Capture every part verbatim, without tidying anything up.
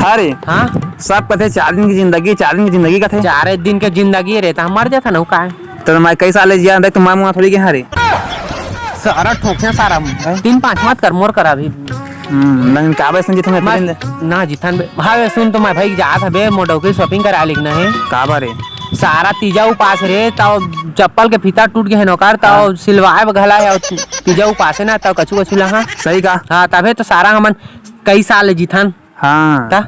अरे, हाँ? सब कथे चार दिन के जिंदगी, चार दिन के जिंदगी कथे। चार दिन के जिंदगी रे, त हम मर जाथन, अउ काय? त मैं कई साल ले जिया, देख, त मैं मुआ थोड़ी गे हंव रे। सारा ठोकथे सारा। हैं? तीन पाँच मत कर, मोर करा अभी। हम्म, नहीं, का बे, सुन, जिथन मैं बस, फिर ना जिथन बे। हाँ बे, सुन तो मैं भाई जात हबे, मोर डौकी shopping करा लेगना हे। का बारे? सारा तीजा उपास रे, तव चप्पल के फीता टूट गे हे नोकर, तव हाँ। सिलवाए ब घला हे, अउ तीजा उपास हे ना, तव कछु कछु ला, हाँ। सही का? हाँ, तभे तो सारा हमन कई साल ले जिथन। हाँ। ता?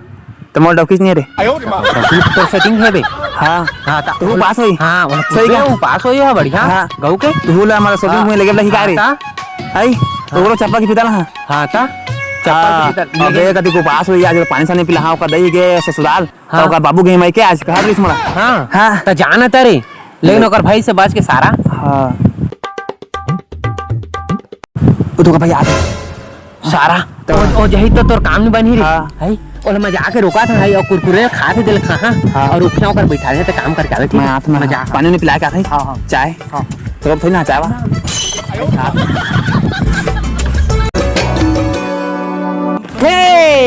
त मोर डौकीच नहीं रे। तोर setting हे बे। हाँ। हाँ, ता तू पास होई। हाँ, वो सही का? वो पास होई है बढ़िया। हाँ। गऊ के? तू ला हमारा shopping हाँ। में लेके लही का रे? हाँ, ता? आई? हाँ। ओकरो चप्पा के फीता ला। हाँ, ता? चप्पा हाँ। के फीता। अबे, कदी को पास होई, आज पानी सानी पिला, हाँ, ओकर दई गे ससुराल। हाँ। ओकर बाबू गे माई के आज कहा रिस मोला। हाँ। हाँ। ता जाना तारे। लेकिन ओकर भाई से बच के सारा। हाँ। ओ तो भाई आ गए। सारा, तो ओ, ओ जही तो तोर काम नहीं बनी रे। हाँ। है? ओला मैं जाके रोका था, है, और कुरकुरे खा के दिल खा, हाँ। हाँ। और उठिया ओकर बैठा दे, तो काम करके आवे, ठीक मैं है? हाथ में मजा। पानी नहीं पिला के आते हैं। हाँ, हाँ। चाय। हाँ। तो अब थोड़ी ना चाय वा। हे!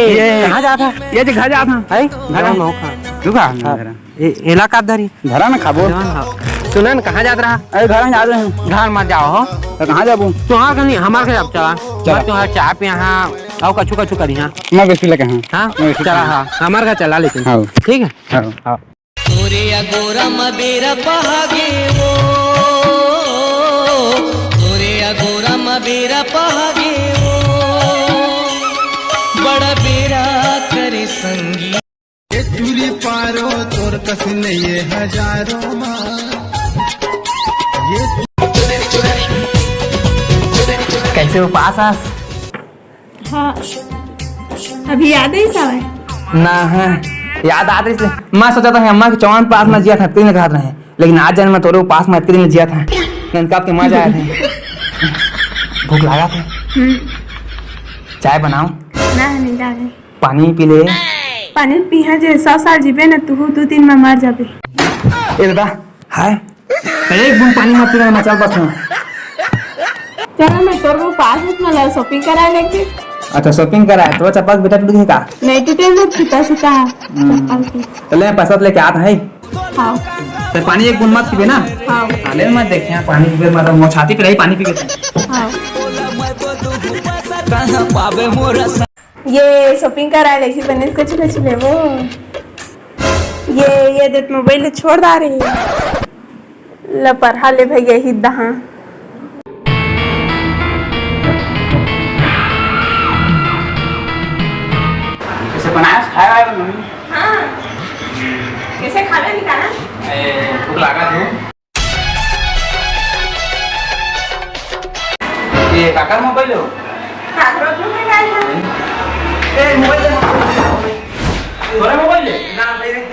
ये कहाँ जाता? ये जे घर जाता। है? घर जाता। तू कहाँ? हाँ। ए, एला का धरी? धरा ना खाबो। जवान हा। सुना ना, कहाँ जात रहा? अरे, घर में जात रहे हैं। घर मत जाओ हो। तो कहाँ जाबो? तुहार घर नहीं, हमार घर अब चला। चला। मैं तुहार चाय पिया हाँ, आओ कछु कछु करी हाँ। मैं बिस्किट लेके हाँ। हाँ? मैं बिस्किट चला लेके हाँ, हमार घर चला लेकिन। हाँ। ठीक है? हाँ। हाँ। तोरे अगोरा म बेरा पहागे वो, तोरे अगोरा म बेरा पहागे वो, बड़ा बेरा करे संगी। ए टूरी पारो तोर कस नइये हजारों मा। ये कैसे उपास आस? हाँ, अभी याद है सावे? ना है, याद आत रहिस। मैं सोचा था अम्मा के चौहान पास में जिया था, तीन घात रहे, लेकिन आज जान मैं तोरे उपास में तीन जिया था। ननका के मजा आया था। भूख लगा था। हम्म। चाय बनाओ। ना, नहीं लागे। पानी पी ले। पानी पीहा जे सौ साल जीबे न, तुहू दू दिन में मर जाबे। ए दादा, हाय। एक बूंद पानी मत पीना, मैं चल बस हूँ। चलो, मैं तोर वो पास में ला shopping करा लेके। अच्छा, shopping करा है, तो चप्पल बेटा टूट गई का? नहीं टूटे, वो फीता सीता है। हम्म। चप्पल की। चले, मैं पैसा लेके आता है। हाँ। तो पानी एक बूंद मत पीबे ना। हाँ। हाँ, ले मैं देखे हैं, पानी पीबे, मतलब, मोर छाती पे रही, पानी पीबे। हाँ। कहाँ पाबे मोर ये shopping कराए लेगी बने, कुछ कुछ लेबो। ये, ये देत mobile छोड़ दा रही। ल परहा ले भैया ही दहा। कैसे बनाया खाए वाला मम्मी? हाँ। कैसे खावे निकाला? ए, भूख लगा तू। ये काकर mobile हो? काकरो क्यों नहीं लाए हैं? ए, mobile दे, mobile दे। तोरे mobile ले? ना, मेरे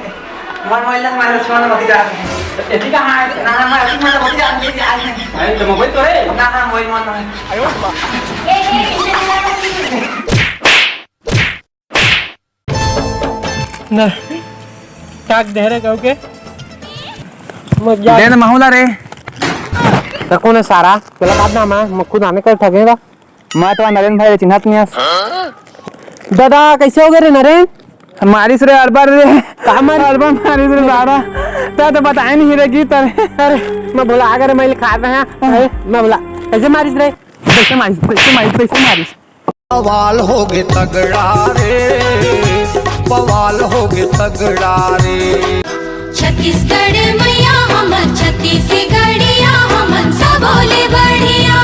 mobile ना, हमारे लक्ष्मण ने बती रहा है। एती कहाँ है? ना, हमारे लक्ष्मण ने बती रहा है, मेरे आज है। अरे, तो mobile तो है। ना, ना, mobile मत ना है। ना, टाक दे रे कहू के। मत जा। दे दे महूला रे। त कोन है सारा? चला बात ना मैं, मैं खुद आने कर ठगेगा। मैं तो नरेंद्र भाई चिन्हत नहीं हस। दादा, कैसे हो गए रे नरेंद्र? मारिस रे अरबा रे। कहाँ मारिस? अरबा मारिस रे सारा। त तो बताए नहीं रे गीत रे। अरे, मैं भुला गए रे, मैं खा रहे हैं। अरे, मैं भुला। कैसे मारिस रे? कैसे मारिस? कैसे मारिस? कैसे मारिस? बवाल होगे तगड़ा रे, बवाल होगे तगड़ा रे। छत्तीसगढ़ मैया हमर